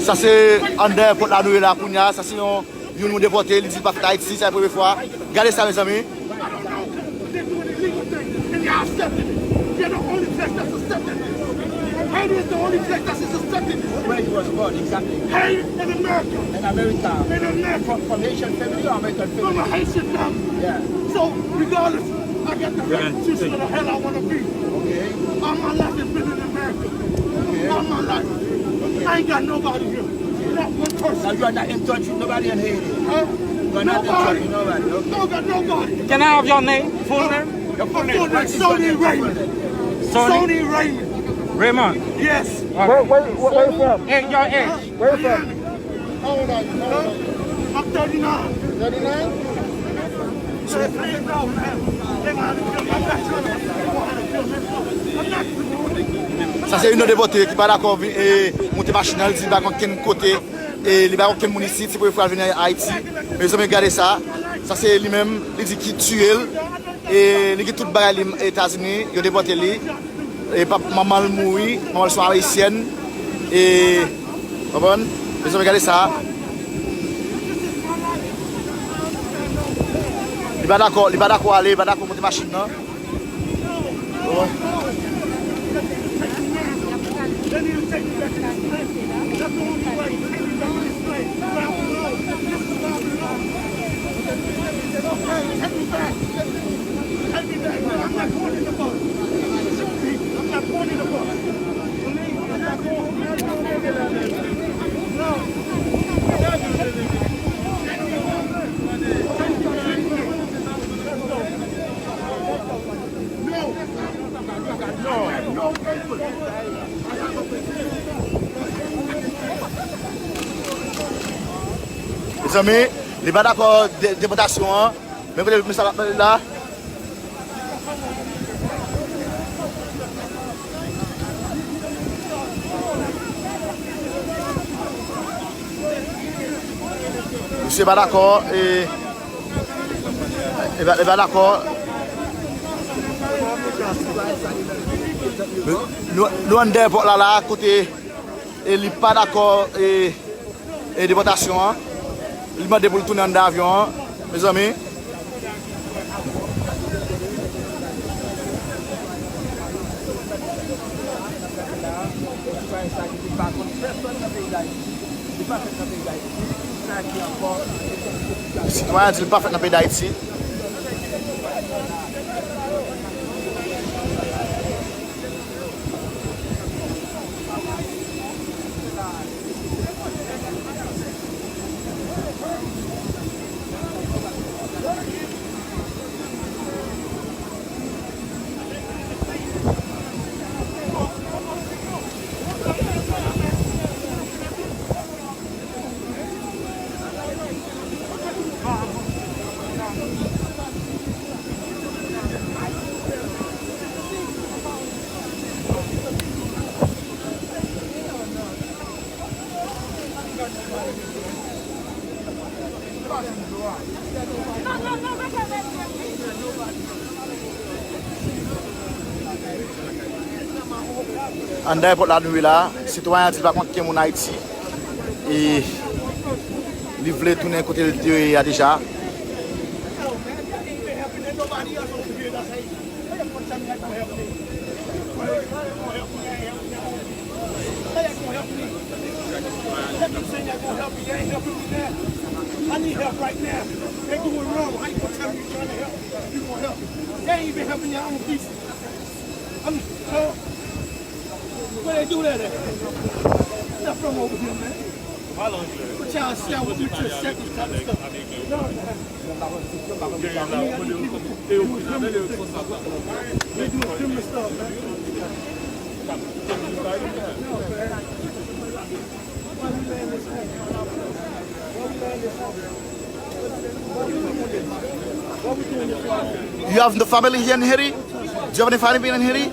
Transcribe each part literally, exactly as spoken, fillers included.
Sa se anndan èpòt la nou ye la kounye a. Sa se yon, youn nou depòte, li di l pa fèt Ayiti, sa se premye fwa. Gade sa, mezanmi. They doing illegal things, and they accepting it. They're the only place that's accepting it. Haiti is the only place that's accepting it. Where you was born, exactly? Haiti in America. In America. In America. From, from Haitian family or American family? From a Haitian family. Yeah. So, regardless, I got the right to choose where the hell I want to be. Okay. All my life has been in America. Okay. All my life. Okay. I ain't got nobody here. Not one person. So you are not in touch with nobody in Haiti? Huh? You are not in touch with nobody, okay. Don't got nobody. Can I have your name? Full name? Your full name. What is your name? Sony Raymond. Sony? Sony Raymond. Raymond. Yes. Okay. Where, where, where, where you from? Hey, your age. Where you from? How old are you? How old are you? I'm thirty-nine. Thirty-nine? Sa se youn nan depòte ki pa dakò vin, e, monte machin nan, li di li pa konn kenn kote, e, li pa konn kenn moun isit, se premye fwa l vin Ayiti. Mezanmi, gade sa. Sa se li menm, li di ki tiye l, e, li gen tout bagay li Etazini, yo depòte li. E pap, manman l mouri, manman l se yon ayisyèn. E, konprann? Mezanmi, gade sa. Li pa dakò, li pa dakò ale, li pa dakò monte machin nan. Konprann? Mezanmi, li pa dakò de-, depòtasyon an. Men kote misye ap pale la. Misye pa dakò, e, e pa, e pa dakò. Nou, nou anndan èpòt la, la, kote, e, li pa dakò, e, e depòtasyon an. Li mande pou l tounen anndan avyon an, mezanmi. Sitwayen an di l pa fèt nan peyi Dayiti. Anndan èpòt la nou ye la, sitwayen an di l pa konn kenn moun Ayiti. E li vle tounen kote l te ye a deja. How y'all gonna help me? Let me say y'all gonna help me. Y'all ain't helping me now. I need help right now. They doing wrong. How you gonna tell me you trying to help? You gonna help me? They ain't even helping y'all own people. I'm, so, where they do that at? Not from over here, man. What y'all sell with me to second kind of stuff? No, man. You have the family here in Haiti? Do you have any family in Haiti?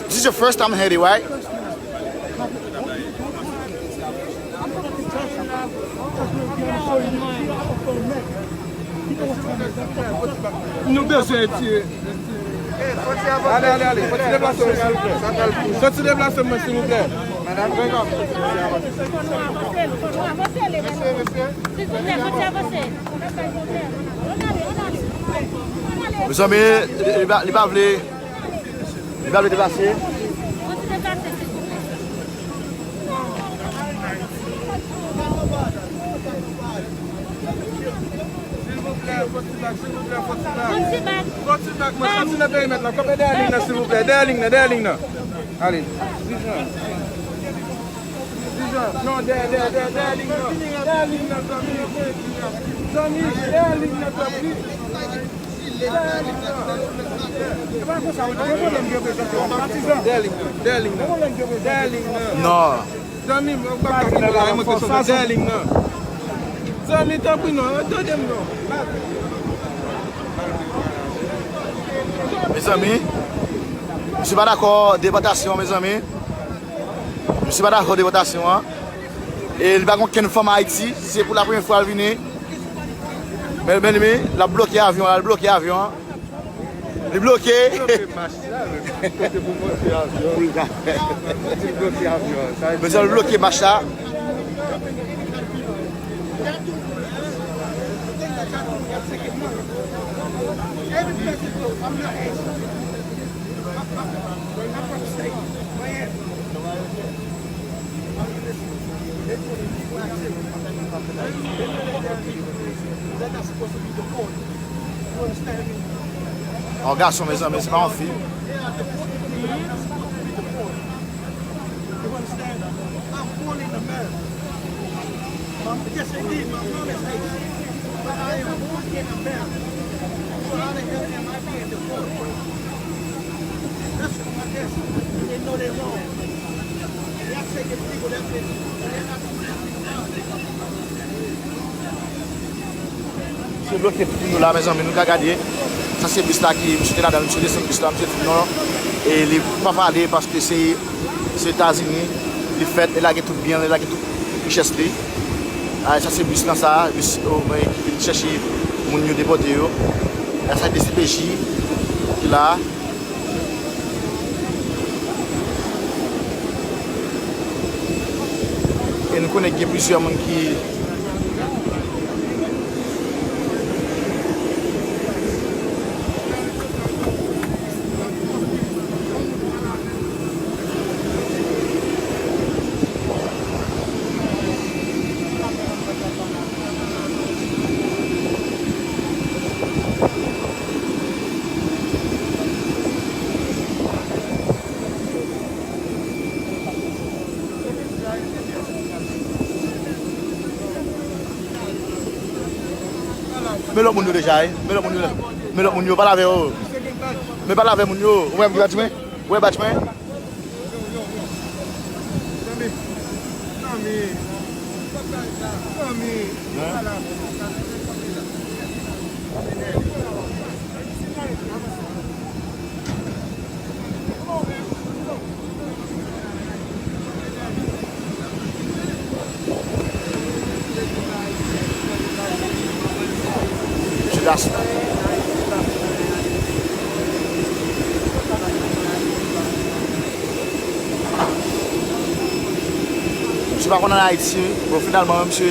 This is your first time in Haiti, right? Nou bezwen retire. Ale, ale, ale. Soti deplase mwen, silvouplè. Soti deplase mwen, silvouplè. Mezanmi, li, li pa, li pa vle, li pa vle deplase. Silvouplè, fò ti bak, silvouplè, fò ti bak. Fò ti bak, mwen soti nan perimèt la. Kanpe dèyè liy nan, silvouplè. Dèyè liy nan, dèyè liy nan. Ale. Dijan. Dijan. Non, dèyè, dèyè, dèyè, dèyè liy nan. Dèyè liy nan, zanmi. Zanmi, dèyè liy nan, tanpri. Dèyè liy nan. E pa konsa, ou gen pwoblèm de prezans, patizan. Dèyè liy nan, dèyè liy nan. Dèyè liy nan. Non. Zanmi m, ou pa ka kite la, mwen ke sot dèyè liy nan. Zanmi, tanpri non, tande m non. Mezanmi, misye pa dakò depòtasyon, mezanmi. Misye pa dakò depòtasyon an. E li pa gen okenn fanm Ayiti, se pou la premyè fwa l vini. Men, men, men, l ap bloke avyon an, l ap bloke avyon an. Li bloke. Bloke mach la, men kote pou monte avyon. Pou l ka. Li bloke avyon. Sa vle di mezanmi, l bloke mach la. Yon gason, mezanmi, se pa yon fi. Misye bloke tout moun yo la, mezanmi, nou ka gade. Sa se bis la ki misye te ladan l, misye desann bis la, misye di non, e li pa pale paske se, se Etazini li fèt, li lage tout byen l, li lage tout richès li. A, sa se bis lan sa, bis, o, mwen ki vin chèche moun yo depòte yo. A, sa D C P J ki la. E nou konnen gen plizyè moun ki Men lòt moun yo deja, wi. Men lòt moun yo, men lòt moun yo, pale avè yo. Men pale avè moun yo. Ou wè m ki pa di mwen? Ou wè badj mwen? Ti gason. Misye pa konn ann Ayiti, bon, finalman, misye.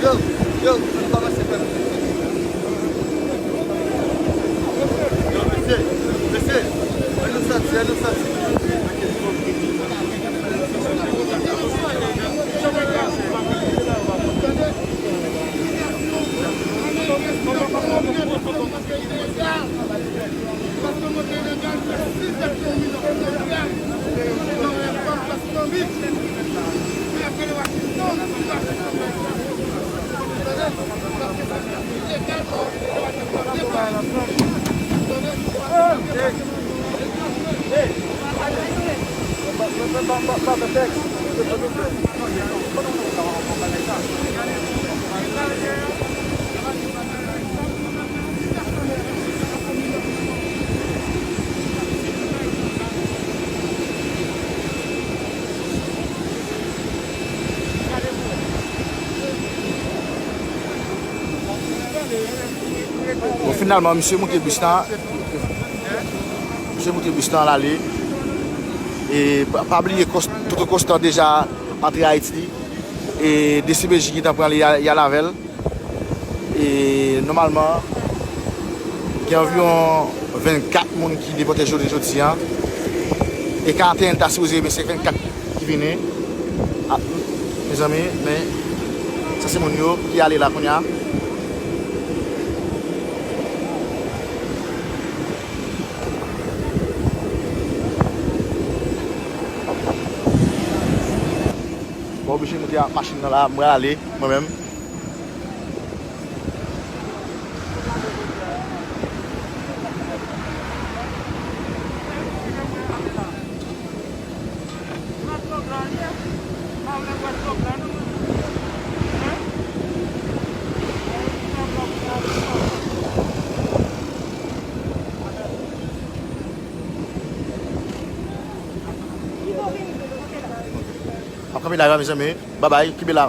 Yo, yo, ann pa pase frè m. Yo, mesye, mesye, ann nou sòti, ann nou sòti. Finalman, misye moute bis la. Misye moute bis la, l ale. E pa, pa bliye Kòs-, Toto Konstan deja antre Ayiti. E D C P J gentan pran li, y a, y al avè l. E nòmalman, gen anviwon vennkat moun ki depòte jounen jodi a. E karanteyen ta sipoze, men se vennkat ki vini. A, mezanmi, men sa se moun yo ki ale la kounye a. Mwen oblije moute ak machin nan la, mwen ale, mwen menm. M ap kanpe la, mezanmi. Babay, kenbe la.